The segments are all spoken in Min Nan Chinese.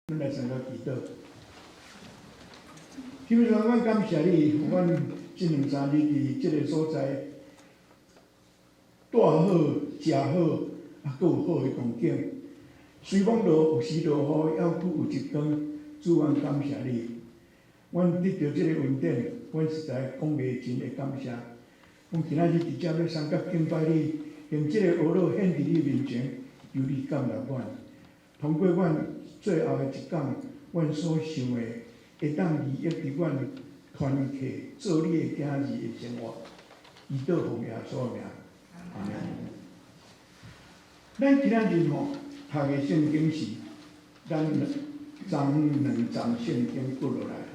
阮來先來祈禱。天父，阮感謝你，予阮這兩三日佇這个所在，住好、食好，啊，閣有好的光景。雖講落有時落雨，猶閣有日光，主，阮感謝你。阮得著這个恩典，阮實在講袂盡的感謝。阮今仔日佇遮欲相佮敬拜你，用這个呵咾獻佇你面前，求你接納阮。通過阮最後的一工，阮所想的，會當利益佇阮團契做你的囝兒的生活。祈禱奉耶穌名，阿們。咱今仔日吼讀的聖經是咱昨昏兩章聖經過落來吼。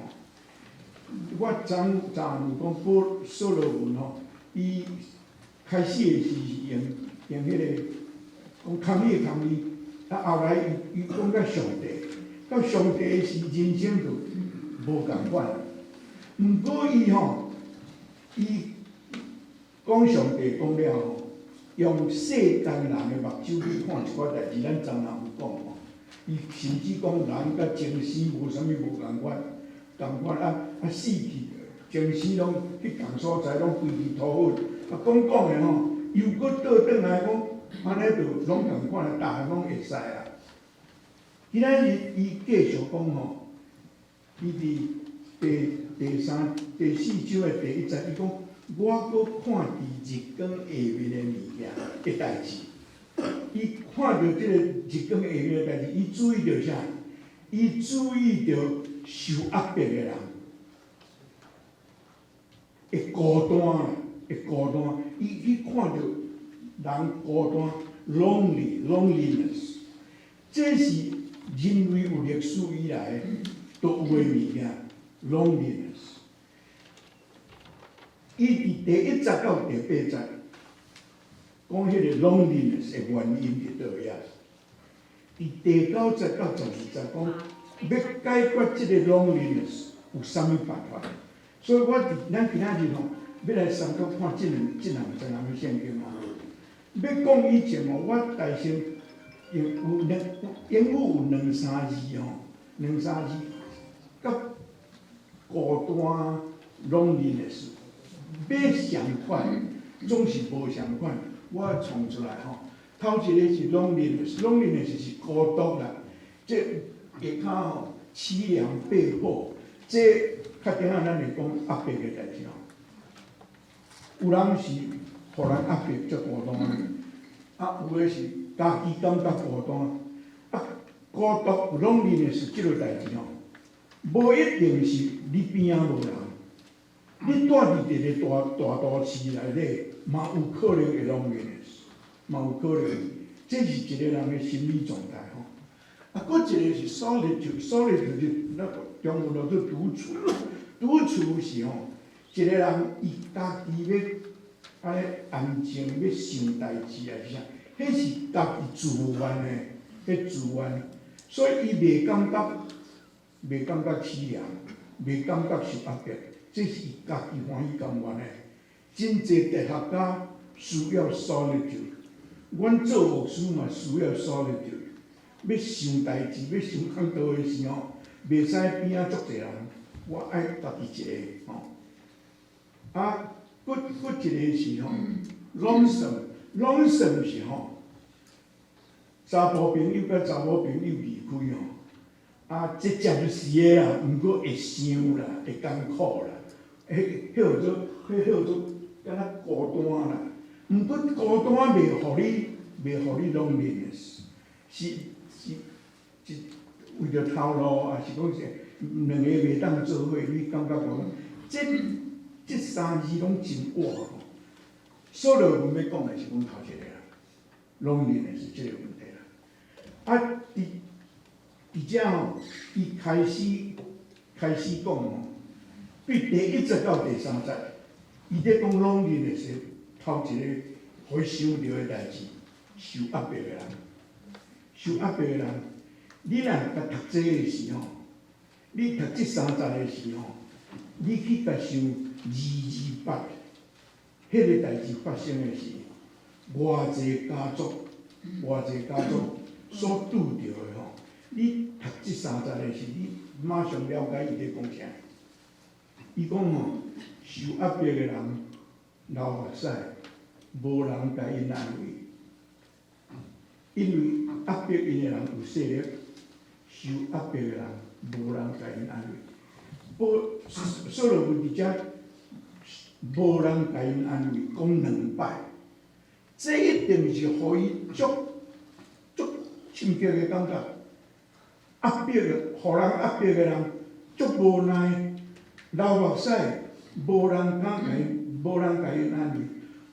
我昨昨昏有講保所羅門吼，伊開始的時是用用彼个講空理的空理，啊後來伊伊講甲上帝，到上帝是人生就無仝款。毋過伊吼，伊講上帝講了吼，用世間人的目睭去看一寡代誌，咱昨昏有講吼。伊甚至講人佮精神無啥物無仝款，仝款啊啊死去，精神攏去仝所在，攏歸去塗粉。啊講講的吼，又閣倒轉來講，按呢就攏仝款，逐項攏會使啊。今仔日伊繼續講吼，伊佇第第三、第四章的第一節，伊講我閣看佇日光下面的物件的代誌。伊看著這个日光下面的代誌，伊注意著啥？伊注意著受壓迫的人，會孤單啦，會孤單。伊去看著人孤單，lonely，loneliness，這是人類有歷史以來都有的物件，loneliness。伊佇第一節到第八節講彼个 loneliness 的原因佇佗位啊？佇第九節到12節講欲解決這个 loneliness 有啥物辦法？所以我佇咱今仔日吼，欲來相佮看這兩這兩節的聖經吼。欲講以前吼，我大先用有兩英語有兩三字吼，兩三字佮孤單 loneliness 欲相款，總是無相款。我創出來吼，頭一个是 loneliness，loneliness 是孤獨啦。這下跤吼淒涼悲苦，這較頂仔咱會講壓迫的代誌吼。有人是予人壓迫才孤單，啊有的是家己感覺孤單。啊，孤獨 loneliness 這个代誌吼，無一定是你邊仔無人，你蹛佇一个大大都市內底，嘛有可能會 loneliness，嘛有可能，這是一個人的心理狀態吼。啊，閣一個是 solitude，solitude 是那個中文叫做獨處，獨處是吼，一個人伊家己欲按呢安靜，欲想代誌抑是啥，彼是家己自願的，彼自願，所以伊袂感覺，袂感覺淒涼，袂感覺受壓迫，這是伊家己歡喜甘願的。真濟哲學家需要 solitude，阮做牧師嘛需要 solitude。欲想代誌，欲想講道的時候，袂使邊仔足濟人，我愛家己一个吼。啊，閣閣一個是吼，lonesome，lonesome 是吼，查埔朋友佮查某朋友離開吼，啊，這暫時的啦，毋過會想啦，會艱苦啦，彼彼叫做彼叫做敢若孤單啦。毋過孤單袂予你，袂予你 loneliness，是是是為著頭路，抑是講是兩个袂當做伙，你感覺孤單。這這三字攏真活吼。所羅門欲講的是講頭一个啦，loneliness 這个問題啦。啊，佇佇遮吼，伊開始開始講吼，對第一節到第三節，伊咧講 loneliness 頭一个予伊想著的代誌，受壓迫的人，受壓迫的人，你若共讀這个時吼，你讀這三節的時吼，你去共想228，彼个代誌發生的是偌濟家族，偌濟家族所拄著的吼，你讀這三節的時，你馬上了解伊咧講啥。伊講吼，受壓迫的人流目屎，無人共𪜶安慰，因為壓迫𪜶的人有勢力，受壓迫的人無人共𪜶安慰。無所羅門佇遮無人共𪜶安慰，講兩擺，這一定是予伊足足深刻的感覺。壓迫的，予人壓迫的人足無奈，流目屎，無人敢共𪜶，無人共𪜶安慰。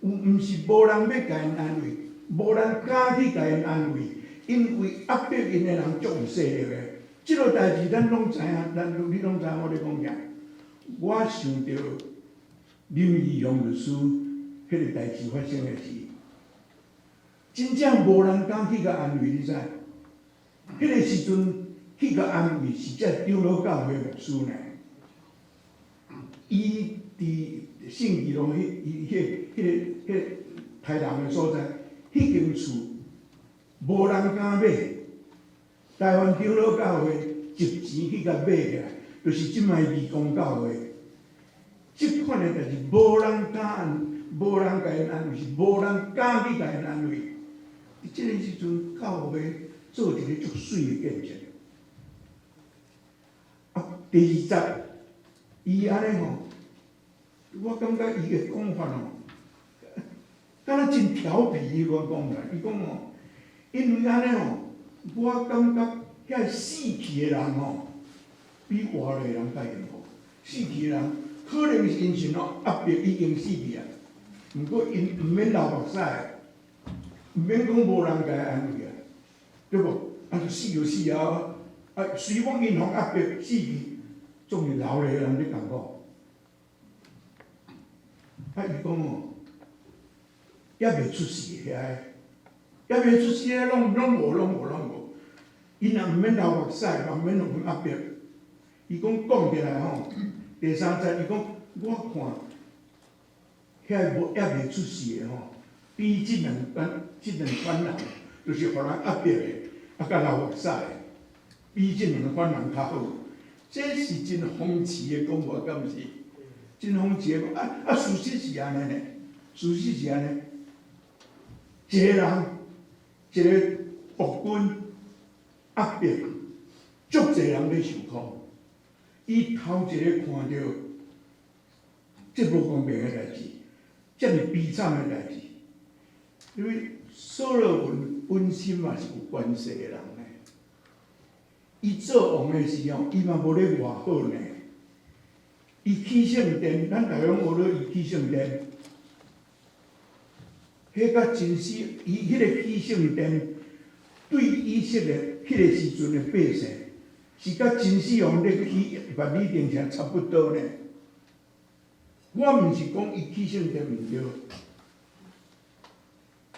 有毋是無人欲共𪜶安慰，無人敢去共𪜶安慰，因為壓迫𪜶的人足有勢力的。這個代誌咱攏知影，咱你攏知影我咧講啥。我想著林義雄律師彼個代誌發生的時，真正無人敢去共安慰，你知？彼個時陣去共安慰是這長老教會牧師呢。伊佇信義路彼伊彼彼個彼個台南的所在，彼間厝無人敢買。台灣長老教會集錢去共買起來，就是這擺義工教會。這款的代誌，無人敢，無人共𪜶安慰，是無人敢去共𪜶安慰。佇這個時陣，教會做一個足媠的見證。啊，第二節，伊按呢吼，我感覺伊的講法吼，敢若真調皮，我講來，伊講吼，因為按呢吼，我感覺遐死去的人吼，比活的人較幸福。死去的人可能是𪜶受壓迫已經死去啊，毋過𪜶毋免流目屎，毋免講無人共安慰啊，對無？啊，就死就死啊！啊，雖講𪜶予壓迫死去，總是流淚的人咧艱苦。啊，伊講哦，猶未出世遐個，猶未出世的攏攏無攏無攏無，𪜶也毋免流目屎，嘛毋免予阮壓迫。伊講講起來吼，第三節伊講，我看遐無猶未出世的吼，比這兩款人，就是予人壓迫的，啊，佮流目屎的，比這兩款人較好。這是真諷刺的講法，敢毋是？真諷刺的講，啊啊，事實是按呢呢，事實是按呢。一個人，一個暴君壓迫，足濟人咧受苦。伊頭一个看著這無公平的代誌，遮爾悲慘的代誌，因為所羅門本身嘛是有權勢的人呢。伊做王的時候，伊嘛無咧偌好呢。伊起聖殿，咱逐家攏學咧伊起聖殿，彼個真是伊彼個起聖殿，對以色列彼個時陣的百姓，是佮秦始皇咧起萬里長城差不多呢。我毋是講伊起聖殿毋對，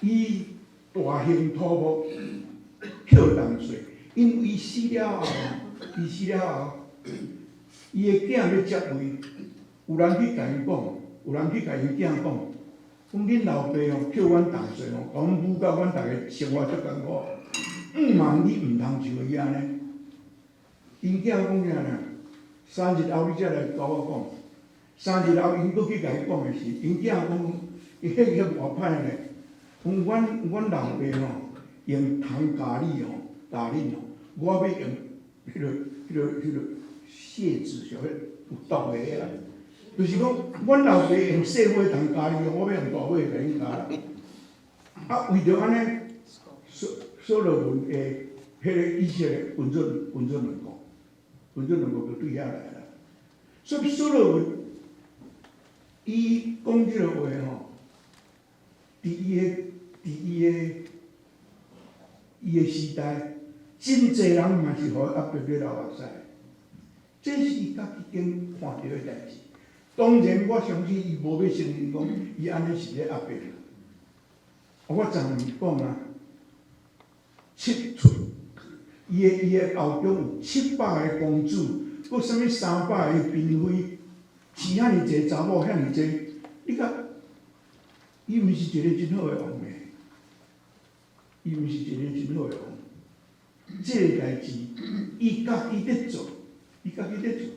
伊大興土木，扣重稅，因為伊死了後，伊死了後，伊的囝欲接位，有人去共伊講，有人去共𪜶囝講，講恁老爸哦，扣阮重稅哦，共阮母佮阮逐个生活足艱苦，毋茫你毋通像伊按呢。𪜶囝講啥呢？3日後你才來共我講。3日後，𪜶閣去共伊講的時，𪜶囝講，伊彼個偌歹呢？講阮阮老爸吼用糖教你吼，教恁吼，我欲用彼个彼个彼个蠍子，啥物有毒的彼啦，就是講，阮老爸用細尾糖教你，我欲用大尾共恁教啦。啊，為著按呢，所所羅門的彼個以色列君主論國，君主論國就對遐來啦。所以所羅門伊講這个話吼，佇伊的時代，真濟人嘛是予壓迫咧流目屎，這是伊家己經看著的代誌。當然，我相信伊無欲承認講，伊按呢是咧壓迫。我昨昏講啊，七出，伊的後宮有700個公主，閣啥物300個嬪妃，飼遐爾濟查某，遐爾濟，你看，伊毋是一個真好的王呢，伊毋是一個真好的王。這个代誌，伊家己咧做，伊家己咧做。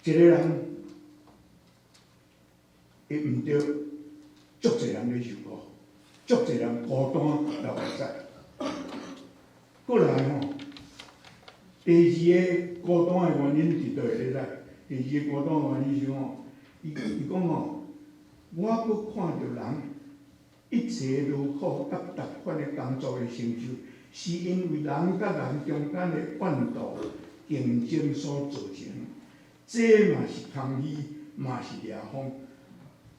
一个人會毋著，足濟人咧受苦，足濟人孤單流目屎。過來吼，第二个孤單的原因佇佗位咧？第二个孤單的原因是吼，伊伊講吼，我閣看著人一切勞苦佮逐款的工作的成就，是因為人佮人中間的怨妒競爭所造成。這嘛是空虛，嘛是掠風。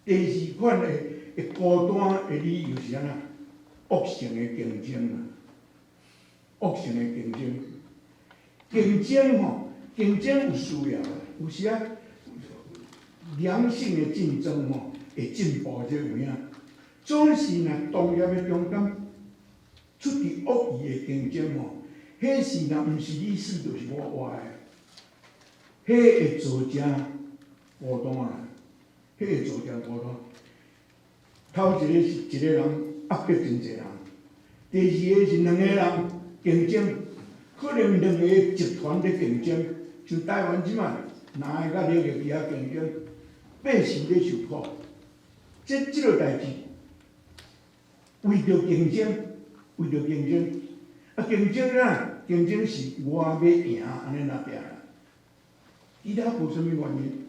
第二款的的孤單的理由是按怎？惡性的競爭啊，惡性的競爭。競爭吼，競爭有需要，有時啊，良性的競爭吼會進步，這有影。總是若同業的中間出佇惡意的競爭吼，彼是若毋是你死，就是我活的。彼會造成孤單啊，彼會造成孤單。頭一个是一個人壓迫真濟人，第二个是兩個人競爭，可能兩個集團咧競爭，像台灣這擺藍的佮綠的佇遐競爭，百姓咧受苦。這這个代誌，為著競爭，為著競爭，啊競爭啊，競爭是我欲贏，按呢爾爾啦。其他無啥物原因，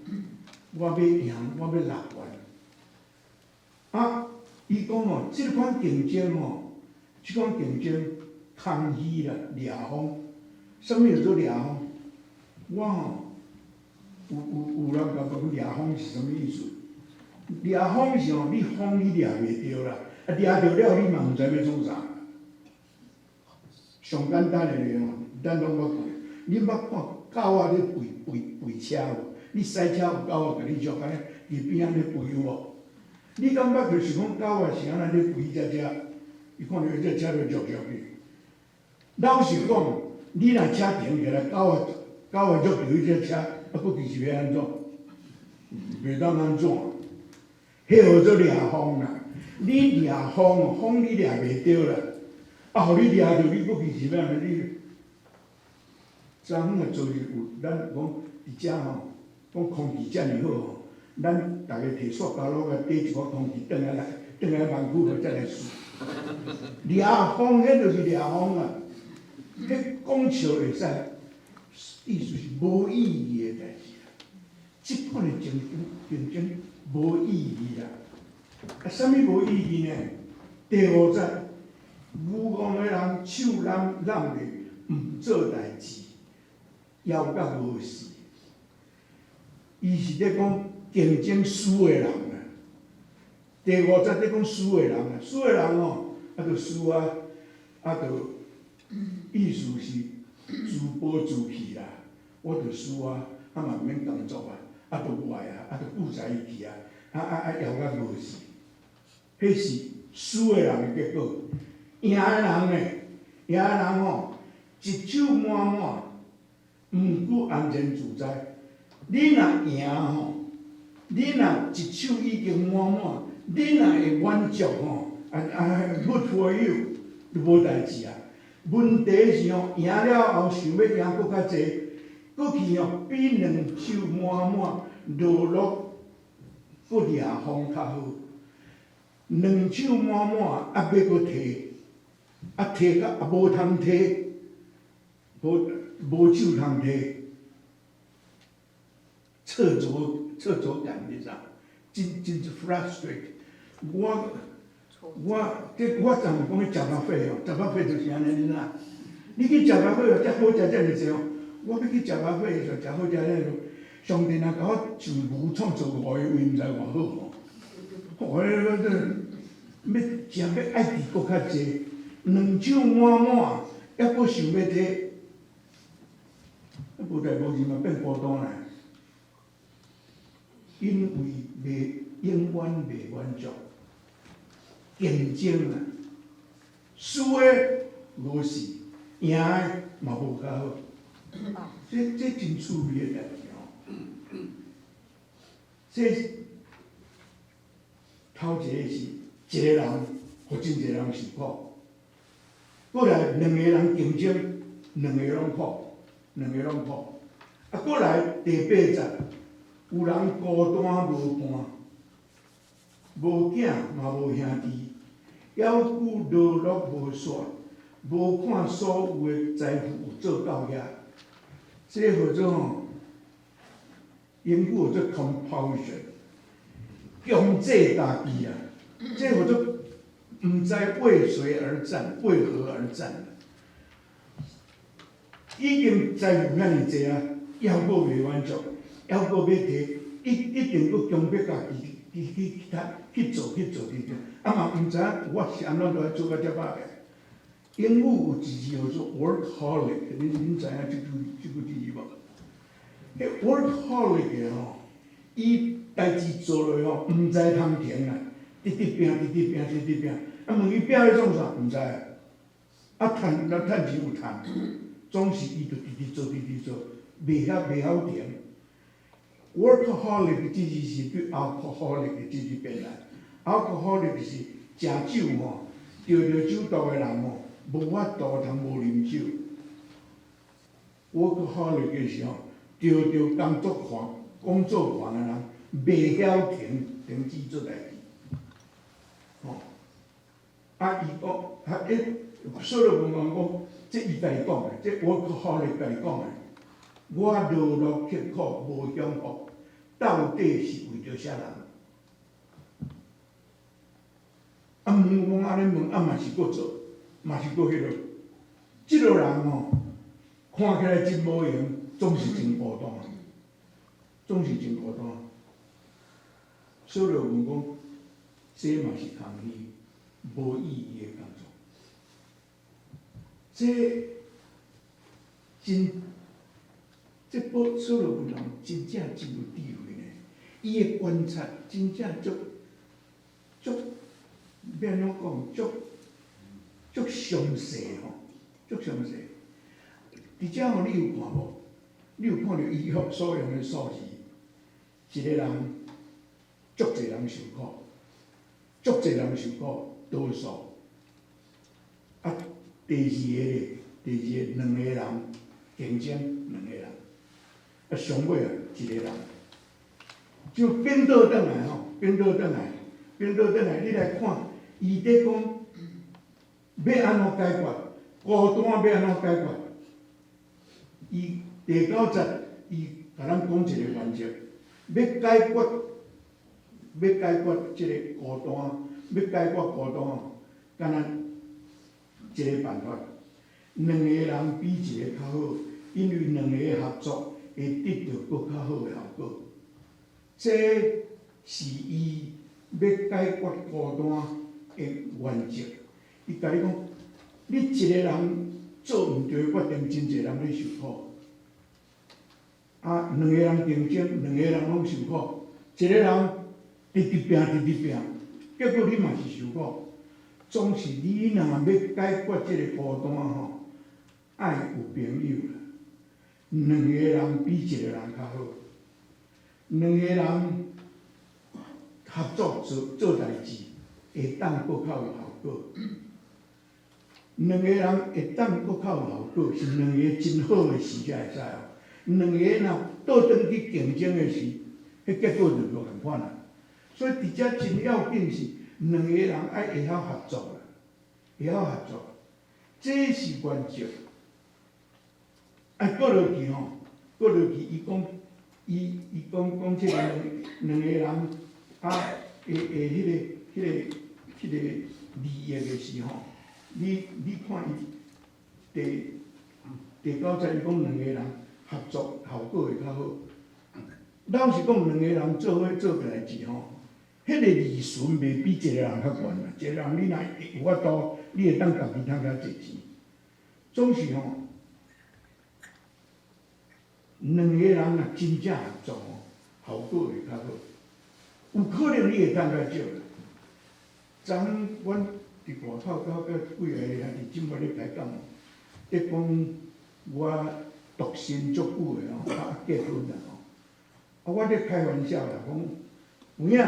我欲贏，我欲拿冠。啊，伊講哦，這款競爭吼，這款競爭空虛啦，掠風。啥物叫做掠風？我吼有有有人共我講掠風是啥物意思？掠風是吼，你風你掠袂著啦，啊掠著了你嘛毋知欲創啥。上簡單的例吼，咱攏捌看，你捌看狗仔咧吠吠吠車無？你駛車有狗仔共你捉按呢，佇邊仔咧吠有無？你感覺就是講狗仔是按怎咧吠這車？伊看著這車就捉捉去。老實講，你若車停起來，狗仔狗仔捉著彼隻車，啊，閣其實欲按怎？袂當按怎？彼號做掠風啦！你掠風，風你掠袂著啦。啊，予你掠著，你閣其實欲按怎？你昨昏啊，昨日有咱講佇遮吼，講空氣遮爾好吼，咱逐个提塑膠橐來綴一寡空氣轉來來，轉來灣區再來試。掠風，彼就是掠風啊！彼講笑會使，意思是無意義的代誌啦。這款的競爭競爭無意義啦。啊，啥物無意義呢？第五節，愚戇的人手攬攬咧，毋做代誌，枵甲無死。伊是咧講競爭輸的人啊。第五節咧講輸的人啊，輸的人吼，啊，就輸啊，啊，就意思是自暴自棄啦。我就輸啊，啊嘛毋免工作啊，啊，就賴啊，啊，就顧在伊去啊，啊啊啊，枵甲無死。彼是輸的人的結果。贏的人呢？贏的人吼，一手滿滿，毋過安然自在。你若贏吼，你若一手已經滿滿，你若會滿足吼，啊啊，good for you，就無代誌啊。問題是吼，贏了後想欲贏閣較濟，閣去吼比兩手滿滿落落閣掠風較好。兩手滿滿啊，欲閣提，啊提甲啊無通提，無無手通提，挫折挫折感你知？真真 frustrate。我我這我昨昏講去食 buffet 吼，食 buffet 就是按呢，你知？你去食 buffet 食好食遮爾濟吼，我欲去食 buffet 的時候，食好食遮爾濟，上帝若共我像牛創造五個胃，毋知偌好吼。我這欲食欲愛佇閣較濟，兩手滿滿，猶閣想欲提，無代無誌嘛變孤單啦。因為袂永遠袂滿足，競爭啊，輸的無事，贏的嘛無較好。這這真趣味的代誌吼。這頭一個是一個人，予真濟人受苦；過來兩個人競爭，兩個攏苦，兩個攏苦。啊，過來第八節，有人孤單無伴，無囝嘛無兄弟，猶久勞碌無煞，無看所有的財富有做到遐。這個叫做吼，英語叫做 compulsion，強制家己啊。這叫做毋知為誰而戰，為何而戰。已經財富遐爾濟啊，猶閣袂滿足，猶閣欲提，一定閣強迫家己去去去做去做去做，啊嘛毋知影我是按怎都愛做到遮歹個。英語有一字叫做 workaholic，恁知影這句字無？彼 workaholic 的吼，伊代誌做落吼，毋知通停啊，直直拼，直直拼，直直拼。啊，問伊拼咧創啥？毋知啊。啊，趁若趁錢有趁，總是伊就直直做，直直做，袂曉停。workaholic 這字是對 alcoholic 的這字變來，alcoholic 是食酒吼，著酒毒的人吼，無法度通無啉酒。workaholic 的是吼，著工作狂、工作狂的人，袂曉停止做代誌。吼，啊，伊講啊，欸，所羅門王講，這伊家己講的，這 workaholic 家己講的。我勞碌刻苦無享福，到底是為著啥人？啊，問講按呢問，啊嘛是閣做，嘛是閣彼落。這個人吼，看起來真無閒，總是真孤單，總是真孤單。所羅門講，這嘛是空虛、無意義的工作。這真。這部所羅門人真正真有智慧呢，伊的觀察真正足足，欲按怎講，足足詳細吼，足詳細。佇遮吼，你有看無？你有看著伊所用的數字，一個人足濟人受苦，足濟人受苦，多數。啊，第二個咧，第二個兩個人競爭，兩個人。啊，上尾啊，一個人，就反倒轉來吼，反倒轉來，反倒轉來，你來看，伊佇講欲按怎解決，孤單欲按怎解決？伊第九節，伊共咱講一個原則，欲解決，欲解決這個孤單，欲解決孤單，敢若一個辦法，兩個人比一個較好，因為兩個合作會得著閣較好的效果。這是伊欲解決孤單的原則。伊共你講，你一個人做毋對決定，真濟人咧受苦。啊，兩個人競爭，兩個人攏受苦，一個人直直拼，直直拼，結果你嘛是受苦。總是你若欲解決這個孤單吼，愛有朋友啦。兩個人比一個人較好，兩個人合作做代誌，會當閣較有效果。兩個人會當閣較有效果，是兩個真好的時才會使哦。兩個若倒轉去競爭的時，彼結果就無仝款啦。所以佇遮真要緊是兩個人愛會曉合作啦，會曉合作，這是原則。啊，閣落去吼，閣落去，伊講，伊講講這個兩個人啊，會彼個利益的時吼，你看伊第九節伊講兩個人合作效果會較好。老實講，兩個人做伙做代誌吼，彼個利潤袂比一個人較懸啦。一個人你若有法度，你會當家己趁較濟錢。總是吼，兩個人若真正合作吼，效果會較好。有可能你會趁較少啦。昨昏阮佇外口佮幾個兄弟姊妹咧開講，咧講我獨身足久的吼，啊結婚啦吼。啊，我咧開玩笑啦，講有影，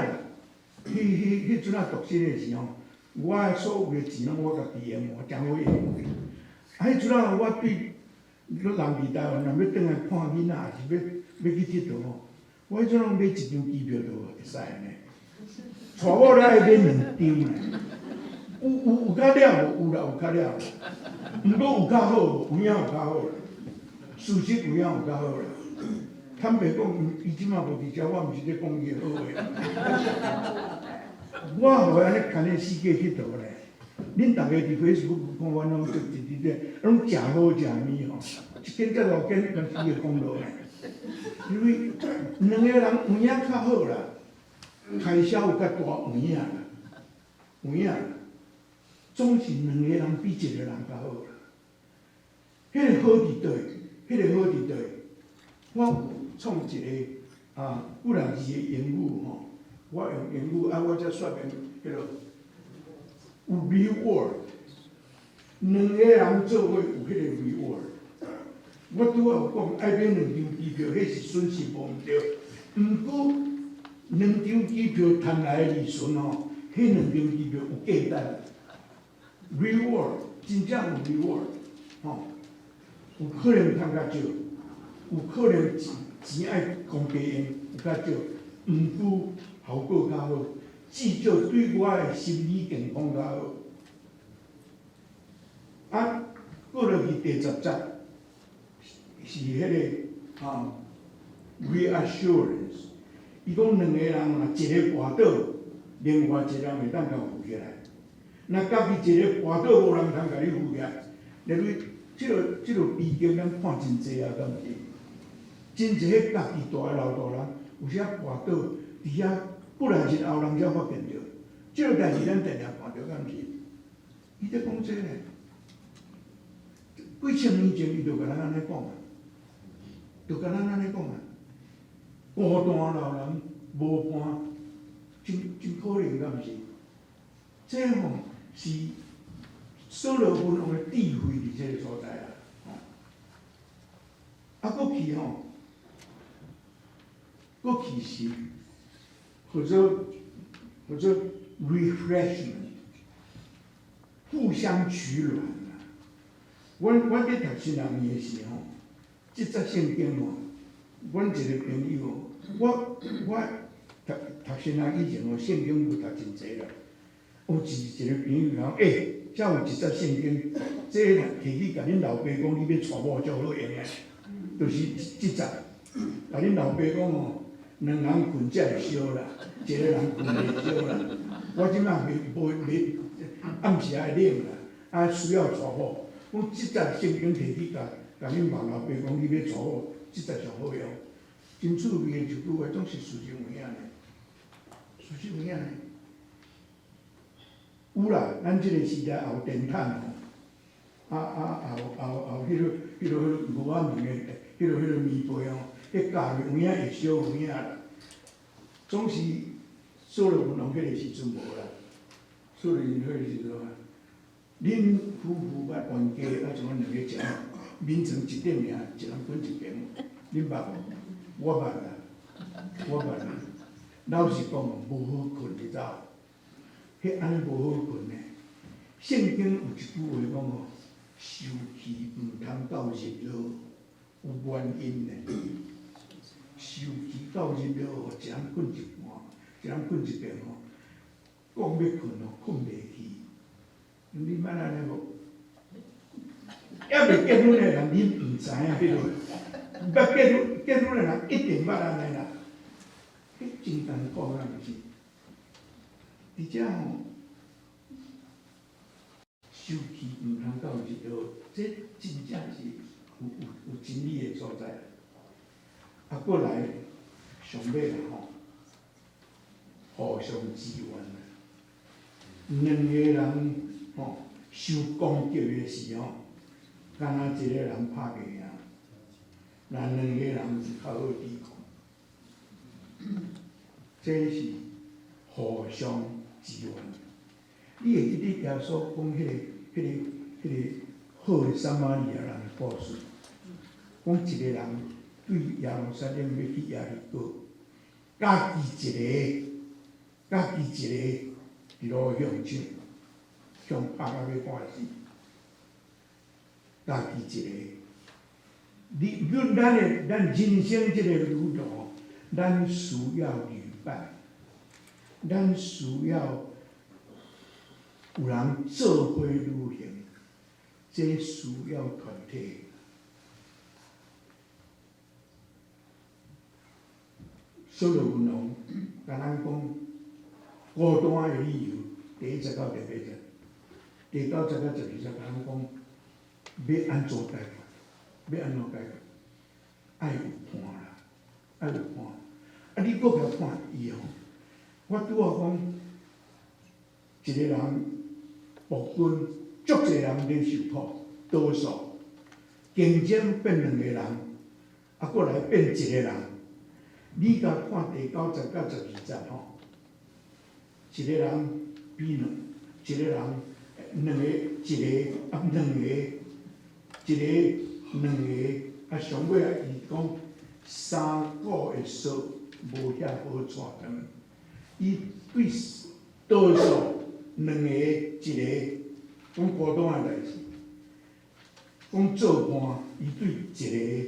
彼陣仔獨身的時吼，我的所有的錢攏我家己用，我誠好用。啊，彼陣仔我對人佇台灣，若欲轉來看囡仔，抑是欲去𨑨迌吼，我彼陣攏買一張機票就會使呢。娶某了愛買兩張呢。有較了無？有啦，有較了。毋過有較好無？有影有較好啦。事實有影有較好啦。坦白講，伊這馬無佇遮，我毋是咧講伊好話。我予按呢牽咧四界𨑨迌咧，恁逐家佇 Facebook 看阮攏一直咧，攏食好食物吼，一間才五間，跟四個講落來。因為兩個人有影較好啦，開銷有較大有影啦，有影，總是兩個人比一個人較好啦。彼個好佇佗？彼個好佇佗？我有創一個啊，幾若字的英語吼，我用英語啊，我才說明彼個有 reward，兩個人做伙有彼個 reward。我拄仔有講愛買兩張機票，彼是損失無毋對。毋過兩張機票趁來的利潤吼，彼兩張機票有價值。reward 真正有 reward，吼，有可能趁較少，有可能錢錢愛講加用有較少，毋過效果較好，至少對我的心理健康較好。啊，過落去第十節是彼個啊 reassurance，伊講兩個人若一個跋倒，另外一個人會當共扶起來。若家己一個跋倒，無人通共你扶起來。例如，這個悲劇咱看真濟啊，敢毋是？真濟彼家己蹛的老大人，有時仔跋倒，佇遐過來日後人才發現著。這個代誌咱定定看著，敢毋是？伊咧講這個，幾千年前伊就共咱按呢講啊，就共咱按呢講啊。孤單老人無伴，真真可憐，敢毋是？這吼是所羅門王的智慧佇這個所在啊！啊，閣去吼，閣去是或者 refreshment，互相取暖啊！阮咧讀神學院的時吼，這節聖經吼，阮一個朋友，我讀神學以前吼，聖經有讀真濟啦。有一個朋友講，欸，遮有一節聖經，這若提去共恁老爸講，你欲娶某足好用的，就是這節。共恁老爸講吼，兩人睏才會燒啦，一個人睏袂燒啦。我這馬袂無袂暗時愛冷啦，啊需要娶某。講這節聖經提去共恁老爸講，你欲娶某，這節上好用。真趣味的一句話，總是事實有影呢，事實有影呢。有啦，咱這個時代也有電毯吼，啊也有彼個牛仔毛的彼個棉被吼，彼蓋有影會燒有影啦。總是所羅門王彼個時陣無啦，所羅門彼個時陣啊，恁夫婦捌冤家啊，怎啊兩个食眠床一頂爾，一人睏一邊，恁捌無？我捌啦，我捌啦。老實講，無好睏你知無？彼按呢無好睏呢。聖經有一句話講吼，受氣毋通到日落，有原因的。受氣到日落，一人睏一半，一人睏一邊吼，講欲睏吼，睏袂去。你捌按呢無？猶未結婚的人，恁毋知影彼落。捌結婚的人一定捌按呢啦。彼真艱苦啊，毋是？佇遮吼，受氣毋通到日落，這真正是有真理的所在。啊，過來上尾啦吼，互相支援啦。兩個人吼受攻擊的時吼，敢若一個人拍袂贏，若兩個人是較好抵抗。這是互相支援。你會記得耶穌講彼個好的撒瑪利亞人的故事？講一個人對耶路撒冷欲去耶利哥，家己一個佇路向上，予拍甲欲半死，家己一個。你、阮、咱的咱人生這個旅途，咱需要旅伴，咱需要有人做伙旅行，這需要團體。所羅門王共咱講孤單的理由，第一節到第八節，第九節到12節共咱講欲按怎解決，欲按怎解決，愛有伴啦，愛有伴。啊，你閣共看伊吼，我拄仔講一個人暴君，足濟人咧受苦，多數競爭變兩個人，啊，閣來變一個人。你共看第九節到12節吼，一個人比兩，一個人兩個，一個啊兩個，一個兩個，啊上尾啊伊講三股的索無遐好帶長，伊對多數兩個一個講孤單的代誌，講做伴，伊對一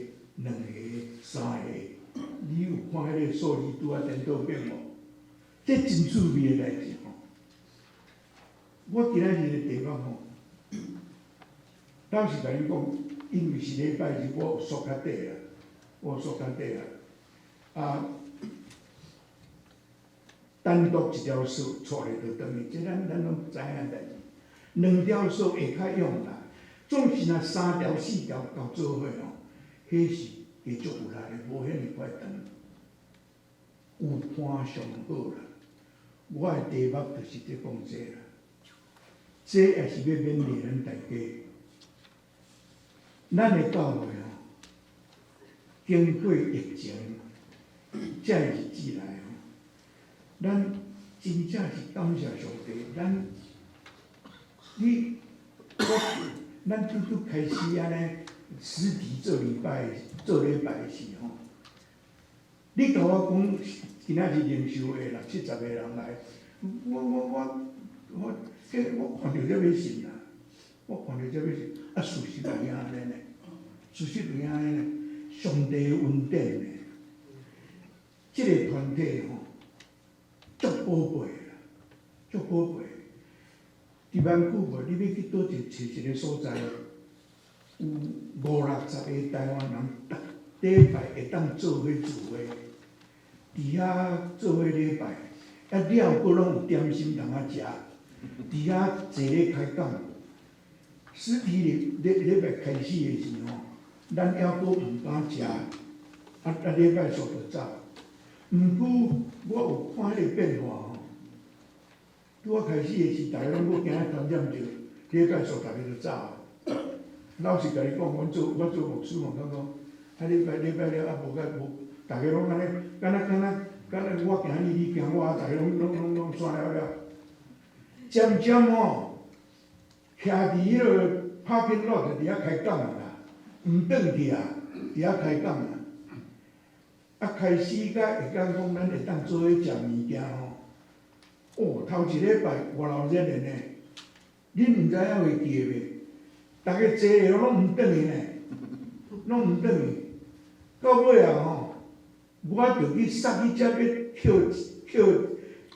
個、兩個、三個。你有看彼個數字拄仔顛倒變無？這真趣味的代誌吼。我今仔日的題目吼，老實共你講，因為是禮拜日，我有縮較短啦，我有縮較短啦。啊，單獨一條索帶咧就轉去，這咱攏知影代誌。兩條索會較用啦，總是若三條四條𡢃做伙吼，彼是會足有力的，無遐爾快斷。有伴上好啦。我的題目就是佇講這啦，這也是欲勉勵咱大家。咱的教會吼，經過疫情這日子來吼，咱真正是感謝上帝。咱你我咱拄拄開始按呢實體做禮拜做禮拜的時吼，你共我講今仔日靈修會六七十個人來，我我我我，這我看著才欲信啦，我看著才欲信，啊事實有影按呢呢，事實有影按呢呢，上帝的恩典呢，這個團體吼，足寶貝啦，足寶貝。佇灣區無，你欲去佗一揣一個所在，有五六十個台灣人，逐禮拜會當做伙聚會，佇遐做伙禮拜，啊了閣攏有點心通仔食，佇遐坐咧開講。實體禮禮拜開始的時吼，咱猶閣毋敢食，啊啊禮拜煞就走。毋過我有看彼個變化吼，拄仔開始的時，逐家攏閣驚傳染著，禮拜煞逐家就走。老實共你講，阮做我做牧師嘛，感覺啊禮拜禮拜了啊無甲無，逐家攏按呢，敢若敢若敢若我驚你，你驚我，逐家攏攏攏攏散了了。漸漸吼，徛佇彼個 parking lot 佇遐開講啦，毋轉去啊，佇遐開講啦。啊，開始才會當講，咱會當做伙食物件吼。哦，頭一禮拜偌鬧熱的呢，恁毋知影會記袂？逐家坐的攏毋轉去呢，攏毋轉去。到尾啊吼，我著去殺去遮欲抾抾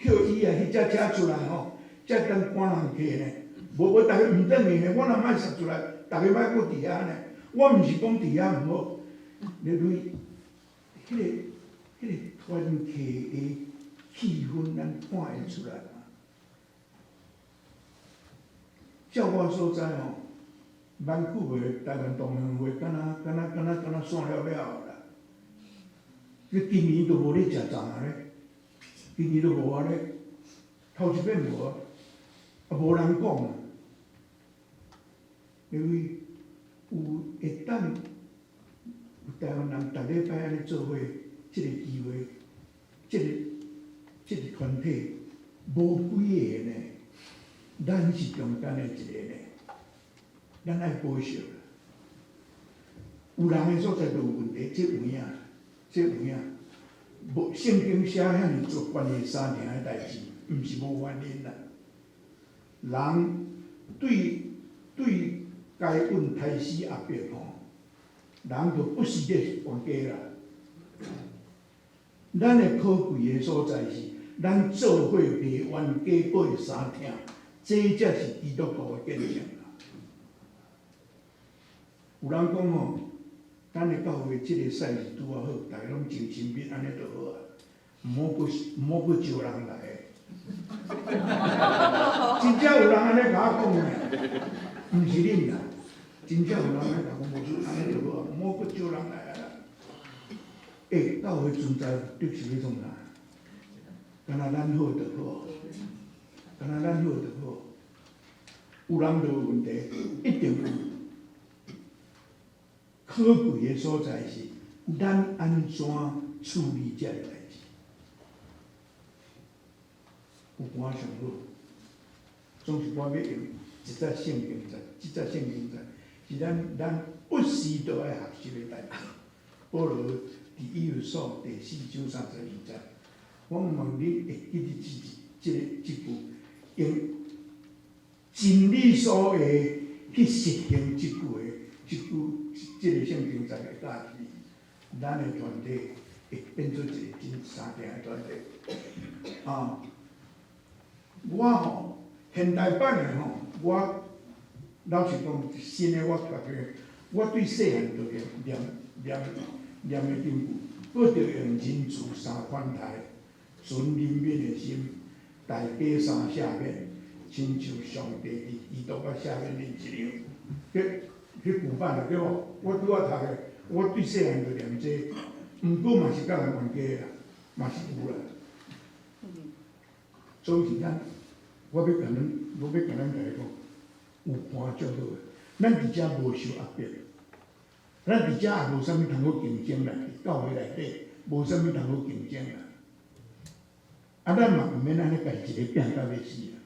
抾椅仔，彼隻車出來吼，才當趕人客呢。無無，逐家毋轉去呢，我若莫殺出來，逐家莫閣佇遐呢。我毋是講佇遐毋好，因為彼個團契的氣氛，咱看會出來嘛。照我所知吼，灣區的台灣同鄉會，敢若敢若敢若敢若散了了啦。你今年都無咧食粽啊咧，今年都無啊咧，頭一擺無啊，啊無人講啊，因為有會當有台灣人逐禮拜按呢做伙，這個機會，這個團體無幾个呢，咱是中間的一個呢，咱愛保守啦。有人的所在就有問題，這有影，這有影。無聖經寫遐爾多關於三件的代誌，毋是無原因啦。人對對該隱刣死亞伯吼，人就不時咧冤家啦。咱的可貴的所在是，咱做伙袂冤家，閣會相疼，這才是基督徒的見證啦。有人講吼，咱的教會這個 size 拄仔好，逐家攏真親密，按呢就好啊，毋好閣招人來。真正有人按呢共我講呢，毋是恁啦，真正有人按呢共講，無說按呢就好啊，毋好閣招人來啊啦。欸，教會存在目的是欲創啥？敢若咱好就好，敢若咱好就好。有人就有問題，一定有。可貴的所在是，咱按怎處理這个代誌？有伴上好，總是我欲用一節聖經節，這節聖經節是咱不時都愛學習的代誌。保羅佇以弗所第四章三十二節，我問你會記得這這句，用盡你所會去實行這句話，這句這個聖經節的教示，咱的團體會變做一個真相疼的團體。啊，我吼現代版的吼，我老實講，新的我讀的，我對細漢就念念念念的真久，閣著用仁慈三款待，存憐憫的心，大家三赦免，親像上帝佇基督佮赦免恁一樣。彼彼舊版的對無？我拄仔讀的，我對細漢就念這個，毋過嘛是佮人冤家啦，嘛是有啦。所以是咱，我欲共咱大家講，有伴足好的。咱佇遮無受壓迫，咱佇遮也無啥物通好競爭啦，佇教會內底無啥物通好競爭啦。啊，咱嘛毋免按呢家己一個拚甲欲死啦。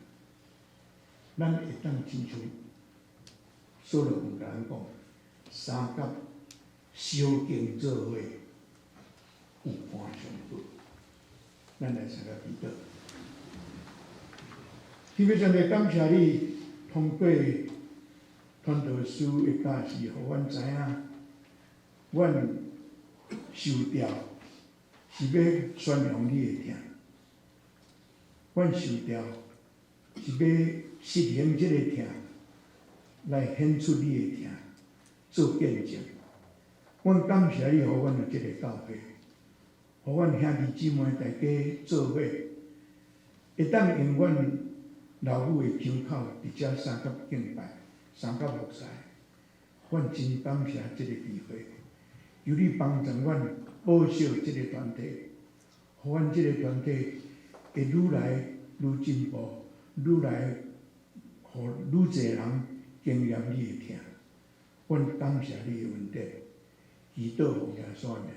咱會當親像所羅門共咱講，相佮相敬做伙，有伴上好。咱來相佮祈禱。天父上帝，感謝你通過傳道書的教示，予阮知影，阮受召是欲宣揚你的疼，阮受召是欲實行這個疼，來顯出你的疼，做見證。阮感謝你，予阮有這個教會，予阮兄弟姊妹大家做伙，會當用阮老母的胸口佇遮相佮敬拜、相佮服侍。阮真感謝這個機會，求你幫助阮保守這個團體，予阮這個團體會愈來愈進步，愈來予愈濟人經驗你的疼。阮感謝你的恩典，祈禱奉耶穌名。